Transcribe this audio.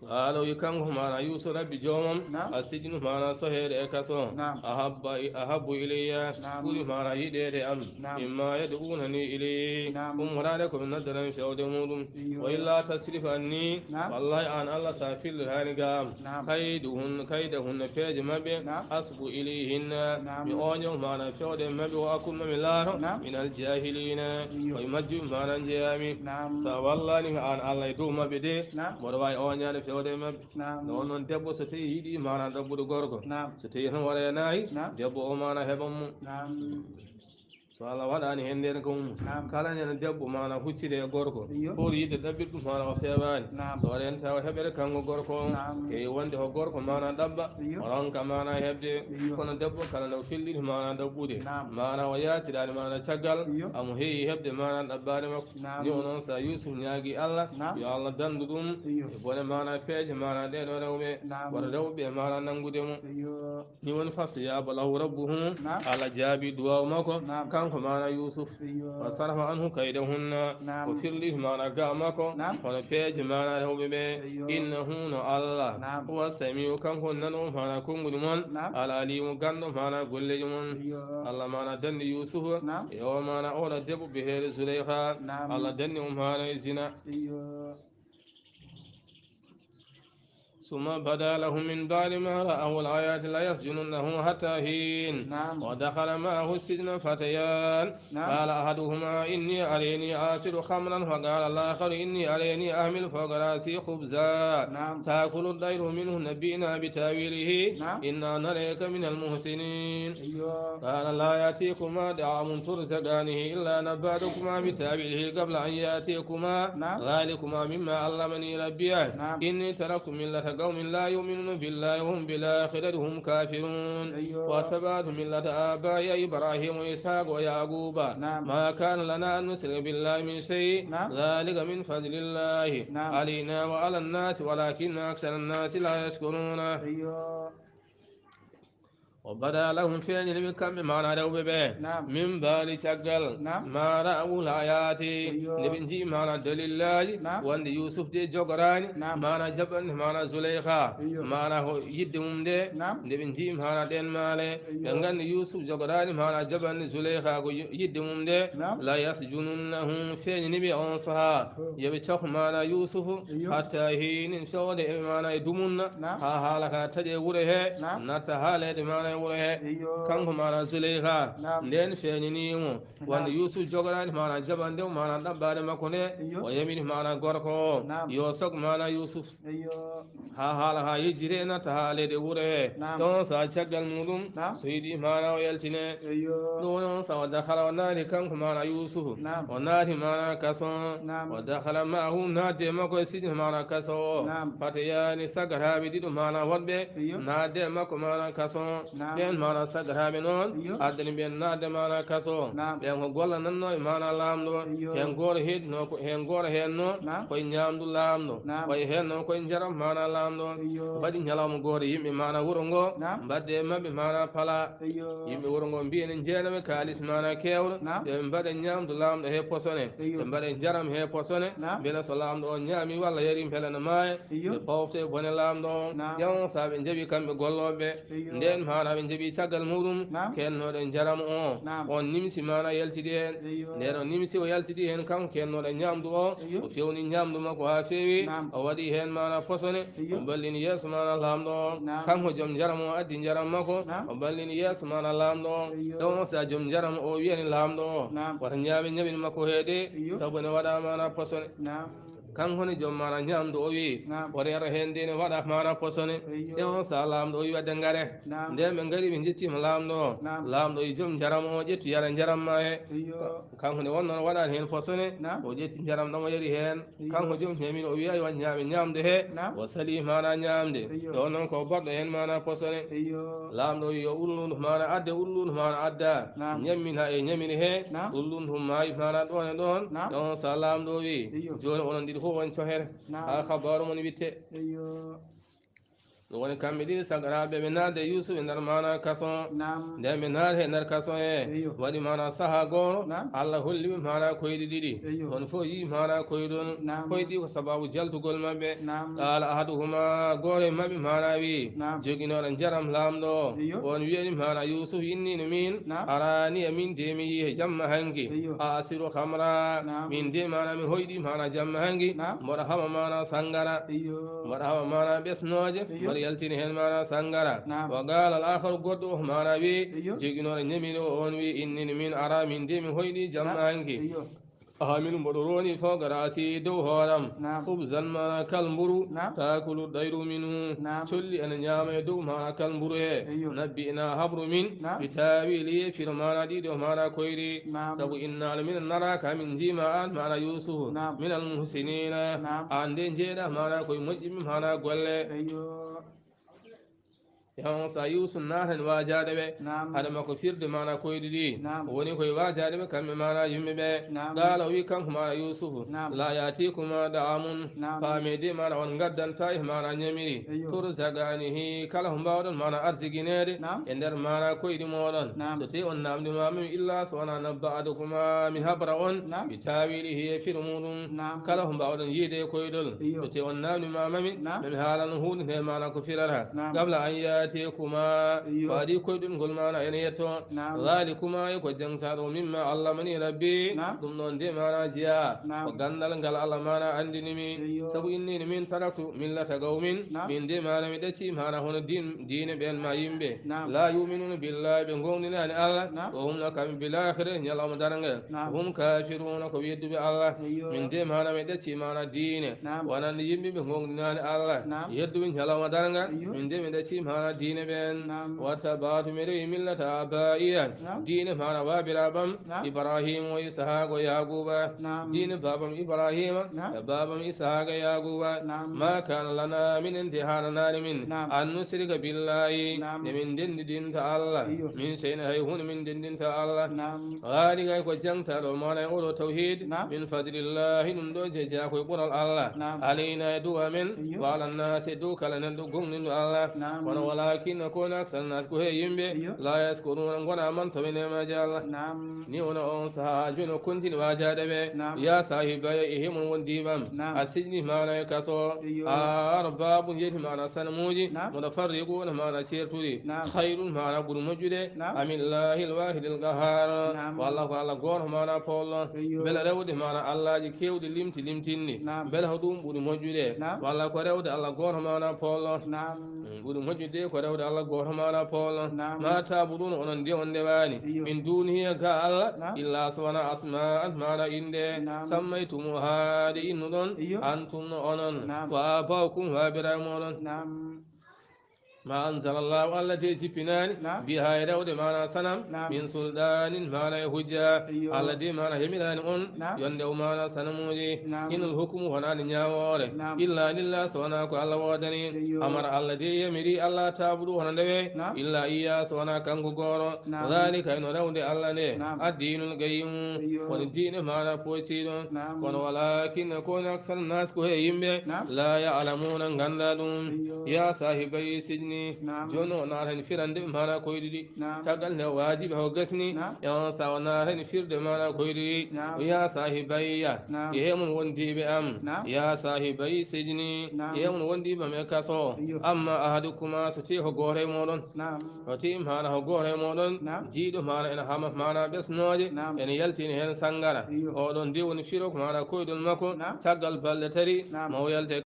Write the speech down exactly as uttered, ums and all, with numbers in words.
Qaala, o wi kanko maana Yuusuf, rabbi joomam, Naam. assijnu maana soheede e kaso, Naam. ahabba, ahabbu ilayya, Naam. ɓuri maana yiɗeede am, Naam. mimma yad'uunani ilayhi, Naam. ummoraade ko mi noddanami fewde muɗum. Iyo. Wa illa tasrif anni, Naam. wallahi aan Allah sa fillitaani ga am, Naam. kaydahun-, kaydahunna peeje maɓɓe, Naam. asbu ilayhinna, Naam. mi ooño maana fewde maɓɓe, wa akun ma mi laato, Naam. minal jaahiliina, Iyo. ko e majjuɓe maana jeyaami. Naam. Sa wallaani mi aan Allah e dow maɓɓe de, Naam. mboɗo waawi ooñaade fewde maɓɓe. Naam. Nde won noon debbo so tawi yiɗi maana ɗaɓɓude gorko, Naam. so tawi tan waɗa e naayi, Naam. debbo o maana heɓan mo. Naam. So Allah waɗaani heen ndeen ko mum, Naam. kala nene debbo maana huccide e gorko, Iyo. pour yiɗde ɗaɓɓirɗum maana o feewaani. Naam. So waɗi heen tawa heɓere kanko gorko o, Naam. heewi wonde ko gorko maana ɗaɓɓa, Iyo. o ronka maana heɓde. Iyo. Kono debbo kala nde o felliti maana ɗaɓɓude, Naam. maana o yaaciraani maana caggal, Iyo. omo heewi heɓde maana ɗaɓɓaade makko. Naam. Ni o noon sa Yuusuf ñaagi Allah, Naam. yo Allah danndu ɗum Iyo. e bone maana peeje maana ɗee ɗoo rewɓe, Naam. wata rewɓe maana nanngude mo. Iyo. Ni woni fastajaaba lahu rabbuhu, Naam. Allah jaabi duwaaw makko, Naam. kanko maana Yuusuf. Iyo. Wa sarrafa anhu kaydahunna, Naam. o firliti maana ga makko, Naam. hono peeje maana rewɓe ɓe. Iyo. Innahu no Allah, Naam. huwa samiu, kanko woni nanoowo maana konnguɗi mon, Naam. al alimu, ganndo maana golleeji mon. Iyo. Allah maana danndi Yuusuf, Naam. e o maana oɗo debbo biyeteeɗo Zuleyha, Naam. Allah danndi mo maana e zina. Iyo. ثم بدا لهم من بعد ما رأوا الآيات ليسجننه حتى حين. نعم. ودخل معه السجن فتيان. نعم. قال أحدهما إني أراني أعصر خمرا وقال الآخر إني أراني أحمل فوق رأسي خبزا نعم. تأكل الطير منه نبئنا بتأويله نعم. إنا نراك من المحسنين. أيوه. قال لا يأتيكما طعام ترزقانه إلا نبأتكما بتأويله قبل أن يأتيكما نعم. ذلكما مما علمني ربي نعم. إني تركت ملة قوم لا يؤمنون بالله وهم بالآخرة هم كافرون أيوه. واتبعت ملة آبائي إبراهيم وإسحاق ويعقوب نعم. ما كان لنا أن نشرك بالله من شيء نعم. ذلك من فضل الله نعم. علينا وعلى الناس ولكن أكثر الناس لا يشكرون. أيوه. وبدا لهم feeñani ɓe kamɓe maana rewɓe ɓe نعم. من بعد caggal نعم. ما رأوا الآيات أيوه. nde ɓe njii maana dalillaaji نعم. wonde Yuusuf de jogoraani نعم. maana jaɓanɗe maana Zuleyha أيوه. maana ho yidde mum de نعم. nde ɓe njii maana ɗeen maale ɓe أيوه. nganndi Yuusuf jogoraani maana jaɓanɗe Zuleyha ko yi- yidde mum de نعم. la yasjununnahu feeñani ɓe on saha Hmm. yo ɓe coh maana Yuusuf أيوه. hatta hiinin fewde e maana e dumunna نعم. haa haala ka taƴe wuro he نعم. natta haaleede maana e wuro he أيوه. kanko maana Zuleyha نعم. ndeen feeñanii mo wonde نعم. Yuusuf jogoraani maana jaɓanɗe o maana ɗaɓɓaade makko nde أيوه. o yamiri maana gorko o نعم. yo sog maana Yuusuf أيوه. haa haala haa yejjitee natta haaleede wuro he نعم. ɗon saha caggal muɗum نعم. so yiɗi maana o yaltine أيوه. ɗum woni on saha o dakala o naati kanko maana Yuusufu نعم. o naati maana kaso نعم. o dakala maahu naatde e makko e sijin maana kaso o نعم. fatayaani sagataaɓe ɗiɗo maana woɗɓe أيوه. naatde e makko maana kaso نعم. ɓeen maana sagataaɓe noon أيوه. addani ɓeen naatde maana kaso نعم. ɓeen ko gollanannoo e maana laamɗo أيوه. heen gooto heedno heen gooto heen noon نعم. koye ñaamdu laamɗo نعم. koye heen noon koye njaram maana laamɗo أيوه. mbaɗi ñalawma gooto yimɓe maana wuro ngo نعم. mbaɗde e maɓɓe maana pala أيوه. yimɓe wuro ngo mbiyen en njeenaɓe kaalis maana keewɗo نعم. yo ɓe mbaɗe ñaamdu laamɗo he posone Iyo. ɓe mbaɗe njaram he posone Naam. mbele so laamɗo o ñaami walla yari mbele no maaya Iyo. ɓe pawte bone laamɗo o Naam. ƴeew on saha ɓe njaɓi kamɓe gollooɓe ɓe Iyo. nden maana ɓe njaɓi caggal muɗum Naam. kennooɗo njaram o Naam. On nimsi maana yaltidi heen Iyo. nden o nimsi o yaltidi heen kanko kennooɗo ñaamdu o Iyo. o fewni ñaamdu makko haa feewi Naam. o waɗi heen maana posone Iyo. o ballini yeeso maana laamɗo o Naam. kanko joom njaram o addi njaram makko Naam. o ballini yeeso maana laamɗo o Iyo. ɗon on saha joom njaram o wiyani laamɗo o Naam. wata ñaame ñamin makko heede Iyo. sabu ne waɗa maana posone Naam. kanko ne joom maana ñaamdu o wi Naam. o reera heen de ne waɗa maana posone Iyo. ɗe on saha laamɗo o wi wadde ngare Naam. nden ɓe ngari ɓe njettima laamɗo o Naam. laamɗo o wi joom njaram o ƴettu yara njaram ma he Iyo. kanko ne wonnoon waɗaani heen posone Naam. o ƴetti njaram ɗam o yari heen Iyo. kanko joom ñamin o wiya yo ñaame ñaamde he Naam. o sali maana ñaamde Iyo. ɗo noon ko baɗɗo heen maana posone Iyo. laamɗo o wi yo ullundu maana adde ullundu maana adda Naam. ñammin ha e ñamiri he Naam. ullundu maayi maana ɗoon e ɗoon Naam. ɗon saha laamɗo o wi Iyo. jooni onon ɗiɗi fof on cohere Naam. ha kabaaru mon witte Iyo. Ɗum woni kamɓe ɗiɗi sagaraaɓe ɓe naatde Yuusuf e nder maana kaso. Naam. Nden ɓe naati e nder kaso e Eyyo. Waɗi maana saha gooro, Naam. Allah holli ɓe maana koyɗi ɗiɗi. Eyyo. On fof yii maana koyɗol. Naam. Koyɗi ko sababu jaltugol maɓɓe. Naam. Qaala ahaduhuma, gooro e maɓɓe maana wi, Naam. Joginooɗo njaram laamɗo o. Eyyo. On wiyani maana Yuusuf, innii no miin, Naam. Araani e min de mi yii he jamma hanki. Eyyo. A asiru hamra. Naam. Min de maana mi hoyɗi maana jamma hanki. Naam. Mboɗo hama maana sangara. Eyyo. Mboɗo hama maana ɓesnooje, Eyyo. Mboɗo yaltini heen maana sangara. Naam. Wa qaala al aakharu, goɗɗo o maana wi, Eyyo. Joginooɗo ñamiri o on wi, innii no miin ara min de mi hoyɗi jamma Naam. Hanki. Eyyo. Amin mboɗo rooni fof garaasi dow hooram. Naam. Khubzan maana kal mburu. Naam. Taakulu dayru minhu. Naam. Colli ene ñaama e dow maana kal mburu he. Eyyo. Nabbi'na habru min. Naam. Bi taawili firo maana ɗiɗo maana koyri. Naam. Sabu inna al min naraaka min njiima an maana Yuusuf. Naam. Min al muhsiniina. Naam. An de njeeɗa maana koye moƴƴi mi maana golle. Eyyo. Yon sa Yuusuf naatan waajaade ɓe. Naam. Hade makko firde maana koyɗi ɗi. Naam. Woni koye waajaade ɓe kamɓe maana yumɓe ɓe. Naam. Qaala o wi kanko maana Yuusufu. Naam. La yaatikuma da'amun. Naam. Paamee de maana on ngaddanta e maana ñamiri. Eyyo. Turzaqanihi kala ko mbaawɗon maana arsigineede. Naam. E nder maana koyɗi mooɗon. Naam. So tawii on naamndimaama mi illa so wonaa nabba'tukuma mi habra on. Naam. Bi taawilihi e firo muuɗum. Naam. Kala ko mbaawɗon yiide e koyɗol. Eyyo. So tawii on naamndimaama mi. Naam. Mami haalano huunde nde maana ko firata. Naam. Qabla an yaatikuma. Eyyo. Faadi koyɗol ngol maana ene yetto. Naam. Zalikuma e ko jangtaɗo mimma allamani rabbi. Naam. Ɗum ɗon de maana jeya. Naam. Ko gandal ngal Allah maana andini mi. Eyyo. Sabu inni min taraktu millata qawmin. Naam. Min de maana mi ɗacci maana hono din, diine ɓen ma yimɓe. Naam. La yu'minuna billahi ɓe gomɗinaani Allah. Naam. Wa hum la kam bil akhirati ñalawma darngal. Naam. Hum kafiruna ko yedduɓe Allah. Eyyo. Min de maana mi ɗacci maana diine. Naam. Wonande yimɓe ɓe gomɗinaani Allah. Naam. Yedduɓe ñalawma darngal. Eyyo. Min de mi ɗacci maana diine ɓen. Naam. Wa tabatu mi rewi millata abaiya. Naam. Diine maana waabiraaɓam. Naam. Ibrahima o Isaaqa o Yaaquuba. Naam. Diine baabam Ibrahima. Naam. E baabam Isaaqa e Yaaquuba. Naam. Ma kana lana minen de haananaani min. Naam. An nushrika billahi. Naam. Nde min ndenndidinta Allah. Eyyo. Min shay'in hay huunde min ndenndinta Allah. Naam. Haali kay ko jangtaɗo maana e oɗo tawhid. Naam. Min fadlillahi ɗum ɗo jeja koye ɓural Allah. Naam. Alayna e dow amen. Eyyo. Wa ala nnasi e dow kala neɗɗo gomɗinɗo Allah. Naam. Kono walakinna ko woni aksara nnasi ko he yimɓe. Eyyo. La yashkuruna ngona mantoɓe neemaji Allah. Naam. Ni wona on saha jooni o kontini waajaade ɓe. Naam. Ya saahibaya e hemon wondiɓam. Naam. A sijni maana e kaso. Eyyo. A arbabun yeti maana sanamuuji. Naam. Mutafarriquna maana ceertuɗi. Naam. Khayrun maana ɓuri moƴƴude. Naam. Amillahi alwahidi alqahar. Naam. Walla ko Allah gooto maana poolɗo. Eyyo. Mbela rewde maana Allaji kewɗi limti limtinɗi. Naam. Mbela ko ɗum ɓuri moƴƴude. Naam. Walla ko rewde Allah gooto maana poolɗo. Naam. Mm, ɓuri moƴƴude ko rewde Allah gooto maana poolɗo. Naam. Ma taabuduna onon de on ndewaani. Eyyo. Min dunihi ga Allah. Naam. Illa so wona asma'an maana innde. Naam. Sammaytumuha ɗe innuɗon. Eyyo. Antum no onon. Naam. Wa aba'ukum waabiraaɓe mooɗon. Naam. Ma anzalallahu Allah de jippinaani. Naam. Biha e rewde maana sanam. Naam. Min sulɗaanin maana e hujja. Eyyo. Allah de maana yamiraani on. Naam. Yonde o maana sanamuuji. Naam. Inal hukmu wonaani ñaawoore. Naam. Illa lillah so wonaa ko Allah woodani. Eyyo. Amara Allah de yamiri Allah taabudu hono ndewe. Naam. Illa iya so wonaa kanko gooro. Naam. Zalika ino rewde Allah nde. Naam. Addiinul qayyim. Eyyo. Woni diine maana pootiiɗo. Naam. Kono walakinna ko woni aksara nas ko he yimɓe. Naam. La ya'lamuna ngannda ɗum. Eyyo. Ya saahibay sijni. Naam. Jooni o naata heen firande maana koyɗi ɗi. Naam. Caggal nde waajibi o gasni. Naam. E on sawa naata heen firde maana koyɗi ɗi. Naam. O ya saahibayya. Naam. E hemon wondiiɓe am. Naam. Ya saahibay sijni. Naam. E hemon wondiiɓe am e kaso. Eyyo. Amma ahadukuma so tawii ko gooto e mooɗon. Naam. O tawii maana ko gooto e mooɗon. Naam. Jiiɗo maana ene hama maana ɓesnooje. Naam. Ene yaltini heen sanngara. Eyyo. Oɗon de woni firo ko maana koyɗol makko. Naam. Caggal balɗe tati. Naam. Ma o yalte